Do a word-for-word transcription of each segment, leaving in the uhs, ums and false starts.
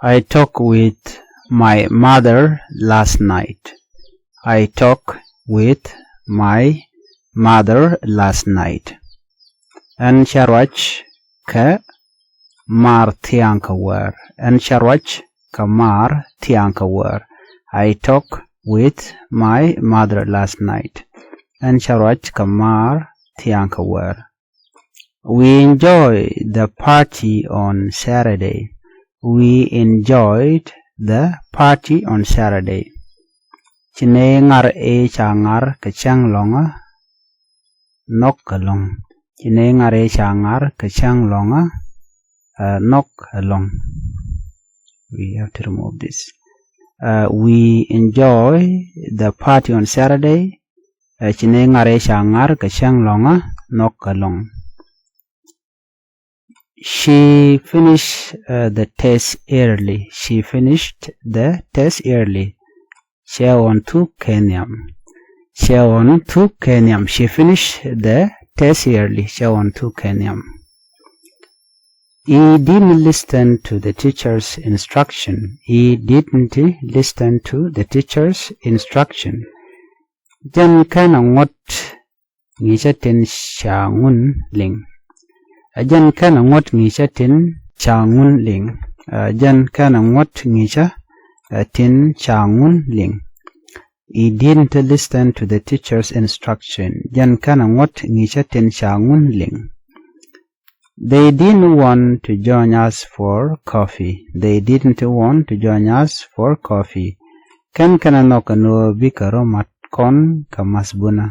I talked with my mother last night. I talked with my mother last night. Ɛn cä ruac kɛ maar thiaŋ kɛ wäär. Ɛn cä ruac kɛ maar thiaŋ kɛ wäär. I talked with my mother last night. Ɛn cä ruac kɛ maar thiaŋ kɛ wäär. We enjoy the party on Saturday. We enjoyed the party on Saturday. Ci nɛ ŋar ëë ca ŋar kɛ cäŋ lɔŋä nhɔk ɛlɔ̱ŋ. Ci nɛ ŋar ëë ca ŋar kɛ cäŋ lɔŋä, uh, nhɔk ɛlɔ̱ŋ. We have to remove this. Uh, we enjoy the party on Saturday. Uh, ci nɛ ŋar ëë ca ŋar kɛ cäŋ lɔŋä nhɔk ɛlɔ̱ŋ. She finished, uh, the test early. She finished the test early. Cɛ ɣɔn thuk kɛ nhiam. Cɛ ɣɔn thuk kɛ nhiam. She finished the test early. Cɛ ɣɔn thuk kɛ nhiam. He didn't listen to the teacher's instruction. He didn't listen to the teacher's instruction. Jɛn /kenɛ ŋuɔ̱t ŋi̱i̱cä tin ca ŋun liŋ. Ɛ jɛn /kenɛ ŋuɔ̱t ŋi̱i̱cä tin ca ŋun liŋ. Ɛ jɛn /kenɛ ŋuɔ̱t ŋi̱i̱cä, ɛ, tin ca ŋun liŋ. He didn't listen to the teacher's instruction. Jɛn /kenɛ ŋuɔ̱t ŋi̱i̱cä tin ca ŋun liŋ. They didn't want to join us for coffee. They didn't want to join us for coffee. Kɛn /kenɛ nhɔk ɛn ɣöö bikɛ rɔ̱ mat kɔn kɛ math bunä.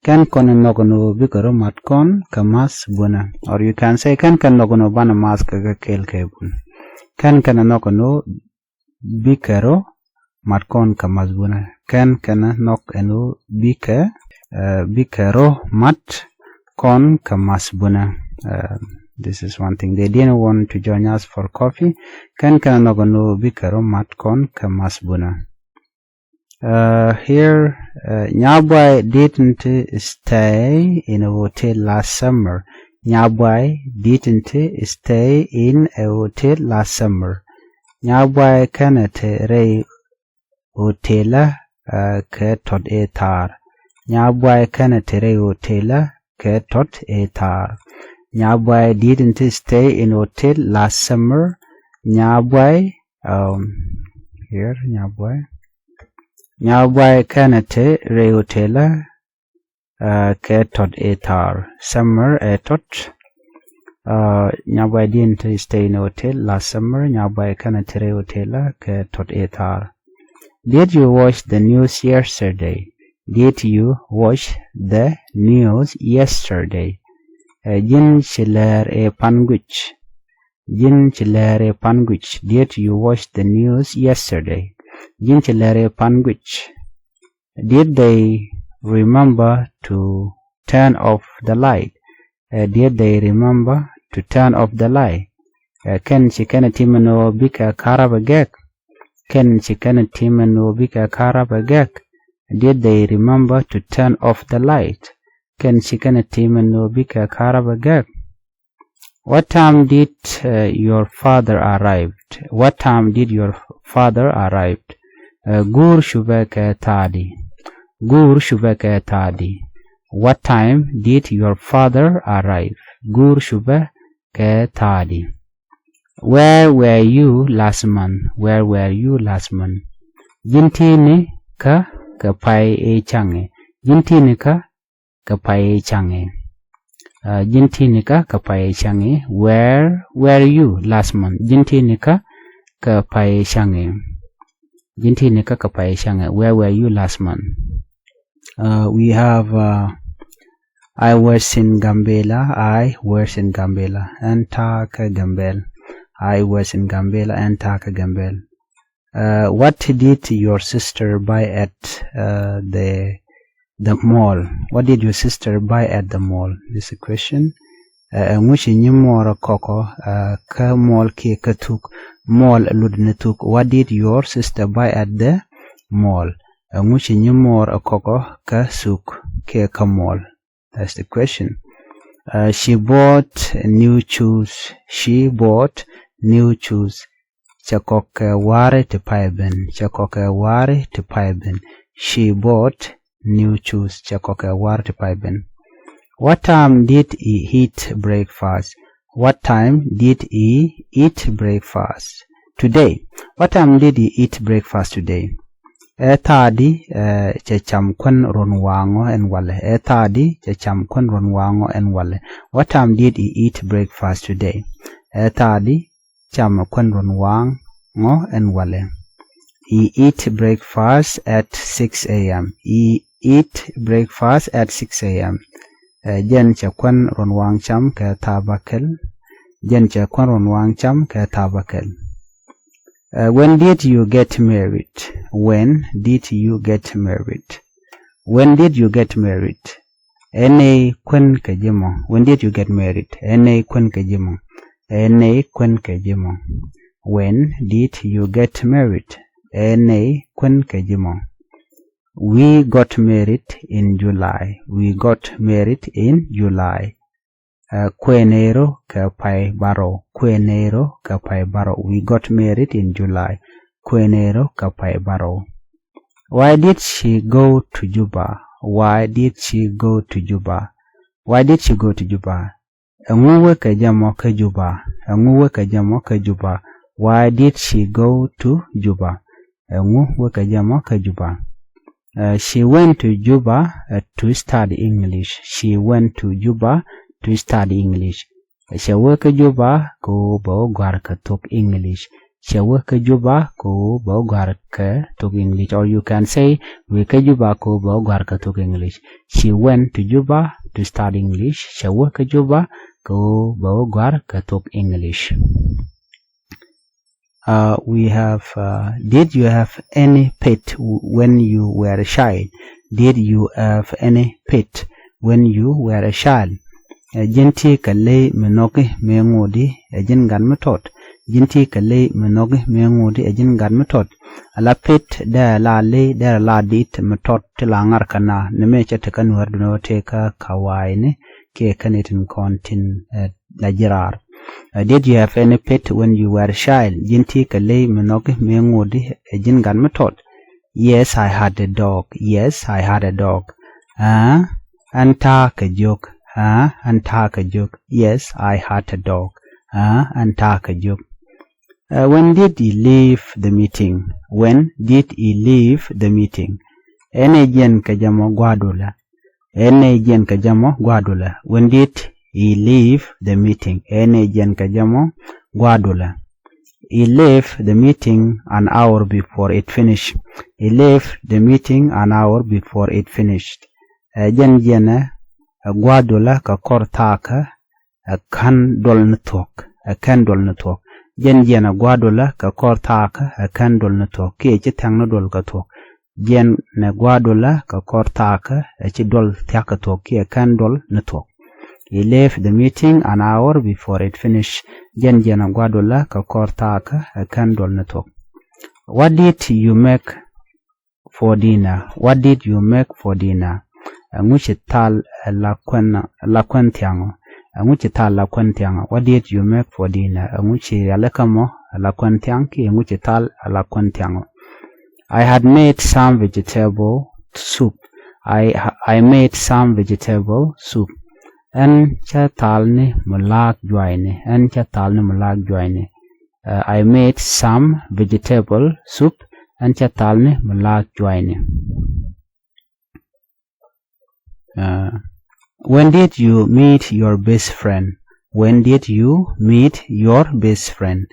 Kɛn /kenɛ nhɔk ɛn ɣöö bikɛ rɔ̱ mat kɔn kɛ math bunä. Or you can say, kɛn /kenɛ nhɔk ɛn ɣöö banɛ math kɛ kɛ kɛɛl kɛ bun. Kɛn /kenɛ nhɔk ɛn ɣöö bikɛ rɔ̱ mat kɔn kɛ math bunä. Kɛn /kenɛ nhɔk ɛn ɣöö bikɛ, uh, bikɛ rɔ̱ mat kɔn kɛ math bunä. Uh, this is one thing. They didn't want to join us for coffee. Kɛn /kenɛ nhɔk ɛn ɣöö bikɛ rɔ̱ mat kɔn kɛ math bunä. Uh, here, uh, Nyabuay didn't stay in a hotel last summer. Nyabuay didn't stay in a hotel last summer. Nyabuay /kenɛ te rɛy hotel, uh, kɛ tɔt ëë thaar. Nyabuay /kenɛ te rɛy hotel kɛ tɔt ëë thaar. Nyabuay didn't stay in hotel last summer. Nyabuay, um, here, Nyabuay. Nyabuay /kenɛ te rɛy hotel, uh, kɛ tɔt ëë thaar. Summer ɛ tɔt. Uh, Nyabuay didn't stay in hotel last summer. Nyabuay /kenɛ te rɛy hotel kɛ tɔt ëë thaar. Did you watch the news yesterday? Did you watch the news yesterday? Ɛ ji̱n ci lɛr ëë pan guic. Ji̱n ci lɛr ëë pan guic. Did you watch the news yesterday? Ji̱n ci lɛr ëë pan guic. Did they remember to turn off the light? Ɛ, did they remember to turn off the light? Ɛ, kɛn ci kɛn ɛ tim ɛn ɣöö bikɛ karabä gɛk? Kɛn ci kɛn ɛ tim ɛn ɣöö bikɛ karabä gɛk? Did they remember to turn off the light? Kɛn ci kɛn ɛ tim ɛn ɣöö bikɛ karabä gɛk? What time did, uh, your father arrived? What time did your father arrived? Ɛ, guur cupɛ kɛ thaadi? Guur cupɛ kɛ thaadi? What time did your father arrive? Guur cupɛ kɛ thaadi? Where were you last month? Where were you last month? Ji̱n ti̱i̱ni kä kɛ pay ëë cäŋ ɛ? Ji̱n ti̱i̱ni kä kɛ pay ëë cäŋ ɛ? Uh, ji̱n ti̱i̱ni kä kɛ pay ëë cäŋ ɛ? Where were you last month? Ji̱n ti̱i̱ni kä kɛ pay ëë cäŋ ɛ? Ji̱n ti̱i̱ni kä kɛ pay ëë cäŋ ɛ? Where were you last month? Uh, we have, uh, I was in Gambela. I was in Gambela. Ɛn ta̱a̱ kä Gambel. I was in Gambela. Ɛn ta̱a̱ kä Gambel. Uh, what did your sister buy at, uh, the, the mall? What did your sister buy at the mall? This is a question. Uh, ɛŋu ci nyimuɔɔr ɛ kɔkɔ, uh, kä mall kiɛ kä thuk? Mall ɛ lut ni thuk. What did your sister buy at the mall? Ɛŋu ci nyimuɔɔr ɛ kɔkɔ kä thuk kiɛ kä mall? That's the question. Uh, she bought new shoes. She bought new shoes. cɛ kɔk kɛ wa̱a̱ri ti pay ben. Cɛ kɔk kɛ wa̱a̱ri ti pay ben. She bought new shoes. Cɛ kɔk kɛ wa̱a̱ri ti pay ben. What time did he eat breakfast? What time did he eat breakfast today? What time did he eat breakfast today? Ɛ thaadi, ɛ, cɛ cam kuän ruɔ̱n waŋɔ ɛn walɛ. Ɛ thaadi, cɛ cam kuän ruɔ̱n waŋɔ ɛn walɛ. What time did he eat breakfast today? Ɛ thaadi, cam kuän ruɔ̱n waŋɔ ɛn walɛ. He eat breakfast at six a.m. He eat breakfast at six a.m. Ɛ, jɛn cɛ kuän ruɔ̱n waŋ cam kɛ thaap bäkɛl. Jɛn cɛ kuän ruɔ̱n waŋ cam kɛ thaap bäkɛl. Ɛ, when did you get married? When did you get married? When did you get married? Ɛn nɛy kuän kɛ ji̱ mɔ? When did you get married? Ɛn nɛy kuän kɛ ji̱ mɔ? Ɛn nɛy kuän kɛ ji̱ mɔ? When did you get married? Ɛn nɛy kuän kɛ ji̱ mɔ? We got married in July. We got married in July. Ɛ, kuënɛ rɔ kɛ pay bärɔw. Kuënɛ rɔ kɛ pay bärɔw. We got married in July. Kuënɛ rɔ kɛ pay bärɔw. Why did she go to Juba? Why did she go to Juba? Why did she go to Juba? Ɛŋu wekɛ jɛ mɔ kä Juba? Ɛŋu wekɛ jɛ mɔ kä Juba? Why did she go to Juba? Ɛŋu wekɛ jɛ mɔ kä Juba? Ɛ, she went to Juba, ɛ, to study English. She went to Juba to study English. Cɛ wä kä Juba kɛ ɣöö bɛ wä gɔ̱a̱r kɛ thok English. Cɛ wä kä Juba kɛ ɣöö bɛ wä gɔ̱a̱r kɛ thok English. Or you can say, wä kä Juba kɛ ɣöö bɛ wä gɔ̱a̱r kɛ thok English. She went to Juba to study English. Cɛ wä kä Juba kɛ ɣöö bɛ wä gɔ̱a̱r kɛ thok English. Uh, we have, uh, did you have any pet w-, when you were a child? Did you have any pet when you were a child? Ɛ ji̱n ti kɛ ley mi nhɔki mi ŋuudi ɛ ji̱n gat mi tɔt. Ji̱n ti kɛ ley mi nhɔki mi ŋuudi ɛ ji̱n gat mi tɔt. Ala pet dee la ley dee la dit mi tɔt ti la ŋar kɛ na ni mi cɛ ti kä nuɛr duni wä ti kä kawaini kiɛ kä ni tin kɔn tin, ɛ, la jirar. Uh, did you have any pet when you were a child? Ji̱n ti kɛ ley mi nhɔki mi ŋuudi ɛ ji̱n gat mi tɔt. Yes, I had a dog. Yes, I had a dog. Aa, ɛn ta̱a̱ kɛ jiök. Aa, ɛn ta̱a̱ kɛ jiök. Yes, I had a dog. Aa, ɛn ta̱a̱ kɛ jiök. Uh, when did he leave the meeting? When did he leave the meeting? Ɛn ɛ jiɛn kɛ jɛ mɔ gua̱a̱dulɛ. Ɛn ɛ jiɛn kɛ jɛ mɔ gua̱a̱dulɛ. When did he leave the meeting? Ɛn ɛ jiɛn kɛ jɛ mɔ gua̱a̱dulɛ. He left the meeting an hour before it finished. He left the meeting an hour before it finished. Ɛ jɛn jiɛn ɛ gua̱a̱dulɛ kɛ kɔr thaakɛ ɛ kän duɔl ni thuɔ̱k. Ɛ kän duɔl ni thuɔ̱k. Jɛn jiɛn ɛ gua̱a̱dulɛ kɛ kɔr thaakɛ ɛ kän duɔl ni thuɔ̱k kiɛ ci thɛŋ ni duɔl kɛ thuɔ̱k. Jiɛn ɛ gua̱a̱dulɛ kɛ kɔr thaakɛ ɛ ci duɔl thia̱k kɛ thuɔ̱k kiɛ kän duɔl ni thuɔ̱k. He left the meeting an hour before it finished. Jɛn jiɛn ɛ gua̱a̱dulɛ kɛ kɔr thaakɛ ɛ kän duɔl ni thuɔ̱k. What did you make for dinner? What did you make for dinner? Ɛŋu ci thal ɛ la kuɛn, ɛ la kuɛn thiaŋɔ? Ɛŋu ci thal la kuɛn thiaŋɔ? What did you make for dinner? Ɛŋu ci rialikä mɔ ɛ la kuɛn thiaŋ kiɛ ɛŋu ci thal ɛ la kuɛn thiaŋɔ? I had made some vegetable soup. I, I made some vegetable soup. Ɛn cä thal ni mi laak juayni. Ɛn cä thal ni mi laak juayni. Uh, I made some vegetable soup. Ɛn cä thal ni mi laak juayni. Uh, when did you meet your best friend? When did you meet your best friend?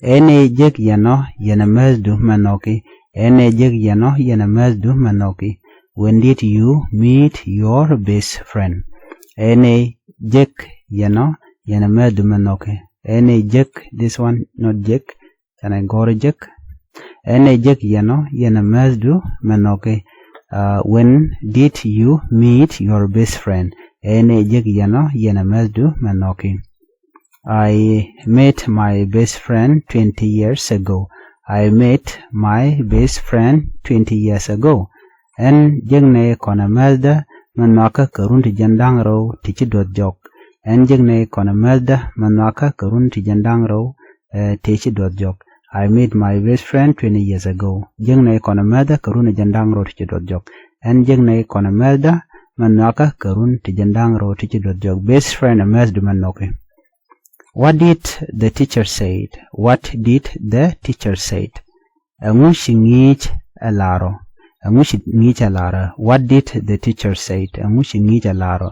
Ɛn ɛ jek yɛnɔ yɛn ɛ määthdu mɛ nhɔki. Ɛn ɛ jek yɛnɔ yɛn ɛ määthdu mɛ nhɔki. When did you meet your best friend? Ɛn ɛ jek yɛnɔ yɛn ɛ määthdu mɛ nhɔki. Ɛn ɛ jek, this one, not jek. Can I go reject? Ɛn ɛ jek yɛnɔ yɛn ɛ määthdu mɛ nhɔki. Uh, when did you meet your best friend? Ɛn ɛ jek yɛnɔ yɛn ɛ määthdu mɛ nhɔki. I met my best friend twenty years ago. I met my best friend twenty years ago. Ɛn jek nɛ kɔn ɛ määthdä mɛ nhɔakä kɛ run ti jiɛn da̱ŋ rɛw ti ci duɔth jɔk. Ɛn jek nɛ kɔn ɛ määthdä mɛ nhɔakä kɛ run ti jiɛn da̱ŋ rɛw, eh, ti ci duɔth jɔk. I met my best friend twenty years ago. Jiäknɛ kɔn mäthä kɛ run jiɛn da̱ŋ rɛw ti ci duɔth jɔk. Ɛn jiäknɛ kɔn mäthä mɛ nhɔakä kɛ run ti jiɛn da̱ŋ rɛw ti ci duɔth jɔk. Best friend ɛ mäthdu mɛ nhɔki. What did the teacher said? What did the teacher said? Ɛŋu ci ŋi̱i̱c ɛ lar ɔ? Ɛŋu ci ŋi̱i̱c ɛ lar ɔ? What did the teacher said? Ɛŋu ci ŋi̱i̱c ɛ lar ɔ?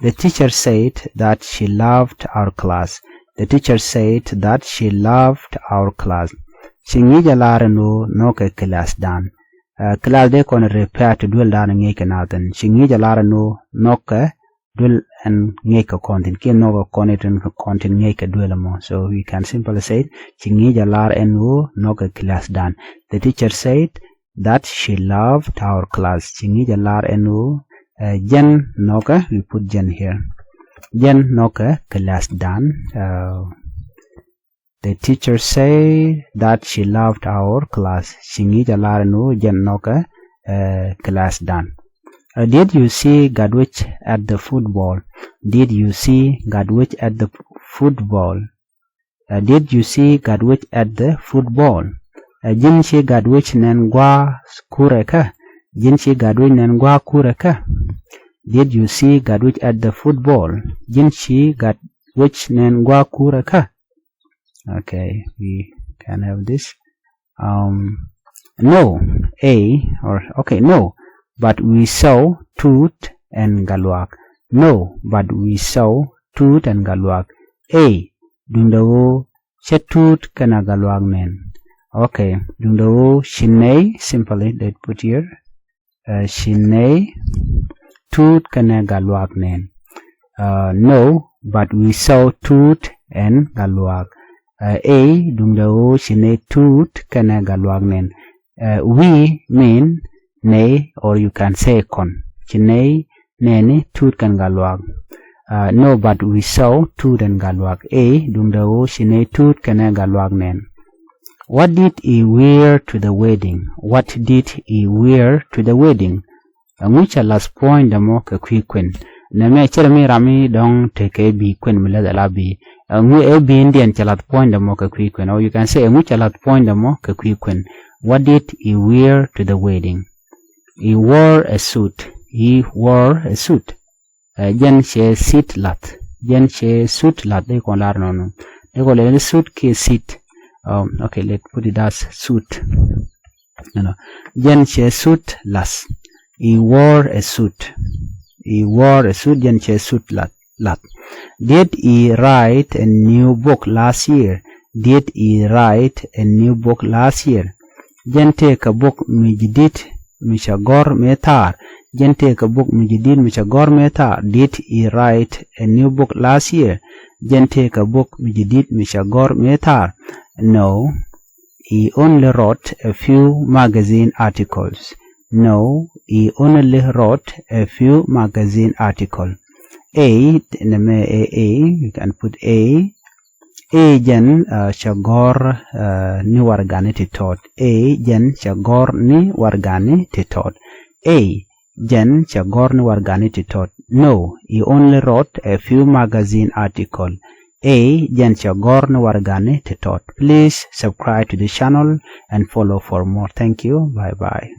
The teacher said that she loved our class. The teacher said that she loved our class. Ci ŋi̱i̱c ɛ lar ɛn ɣöö nhɔkɛ class dan. Ɛ, class dee kɔn refer to duel dan ŋi̱i̱c kɛ nathin. Ci ŋi̱i̱c ɛ lar ɛn ɣöö nhɔkɛ duel ɛn ŋi̱i̱c kɛ kɔn thin. Kiɛ nhɔkɛ kɔn thin, kɔn thin ŋi̱i̱c kɛ duel ɛmɔ. So we can simply say ci ŋi̱i̱c ɛ lar ɛn ɣöö nhɔkɛ class dan. The teacher said that she loved our class. Ci ŋi̱i̱c ɛ lar ɛn ɣöö, ɛ, jɛn nhɔkɛ, we put jɛn here. Jɛn nhɔkɛ class dan. Ɛ, the teacher said that she loved our class. Ci ŋi̱i̱c ɛ lar ɛn ɣöö jɛn nhɔkɛ, ɛ, class dan. Ɛ, did you see Gatwec at the football? Did you see Gatwec at the football? Ɛ, did you see Gatwec at the football? Ɛ, ji̱n ci Gatwec nɛn gua̱a̱ kurɛ kä? Ji̱n ci Gatwec nɛn gua̱a̱ kurɛ kä? Did you see Gatwec at the football? Ji̱n ci Gatwec nɛn gua̱a̱ kurɛ kä? Okay, we can have this. Um, no, A, or, okay, no, but we saw Tut and Galuak. No, but we saw Tut and Galuak. A, duŋdɛ ɣöö cä Tut kɛnɛ Galuak nɛn. Okay, duŋdɛ ɣöö ci nɛy, simply, let's put here. Ɛ, ci nɛy Tut kɛnɛ Galuak nɛn. Ɛ, no, but we saw Tut and Galuak. Ɛ, A, duŋdɛ ɣöö ci nɛy Tut kɛnɛ Galuak nɛn. Ɛ, we mean nɛy, or you can say kɔn. Ci nɛy nɛni Tut kɛnɛ Galuak. Ɛ, no, but we saw Tut and Galuak. A, duŋdɛ ɣöö ci nɛy Tut kɛnɛ Galuak nɛn. What did he wear to the wedding? What did he wear to the wedding? Ɛŋu cɛ lath puɔ̱nydɛ mɔ kɛ kui̱ kuën? Nɛmɛ cɛ rɛ mi ram mi dɔ̱ŋ tekɛ bi kuën mi läth ala bi. Ɛŋu ɛ bi indiɛn cɛ lath puɔ̱nydɛ mɔ kɛ kui̱ kuën? Or you can say ɛŋu cɛ lath puɔ̱nydɛ mɔ kɛ kui̱ kuën? What did he wear to the wedding? He wore a suit. He wore a suit. Ɛ, jɛn cɛ suit lath. Jɛn cɛ suit lath. Dee kɔn lar nɔnɔ. Dee kɔn lar suit kiɛ suit. Um, okay, let's put it as suit. You know. Jɛn cɛ suit lath. He wore a suit. He wore a suit. Jɛn cɛ suit lath. Lath. Did he write a new book last year? Did he write a new book last year? Jɛn tëëkɛ bok mi jidit mi cɛ gɔ̱r mëë thaar. Jɛn tëëkɛ bok mi jidit mi cɛ gɔ̱r mëë thaar. Did he write a new book last year? Jɛn tëëkɛ bok mi jidit mi cɛ gɔ̱r mëë thaar. No, he only wrote a few magazine articles. No, he only wrote a few magazine article. A, nɛmɛ ɛ A, you can put A. A jɛn, uh, cɛ gɔ̱r, uh, ni wargani ti tɔt. A jɛn cɛ gɔ̱r ni wargani ti tɔt. A jɛn cɛ gɔ̱r ni wargani ti tɔt. No, he only wrote a few magazine article. A jɛn cɛ gɔ̱r ni wargani ti tɔt. Please subscribe to the channel and follow for more. Thank you. Bye bye.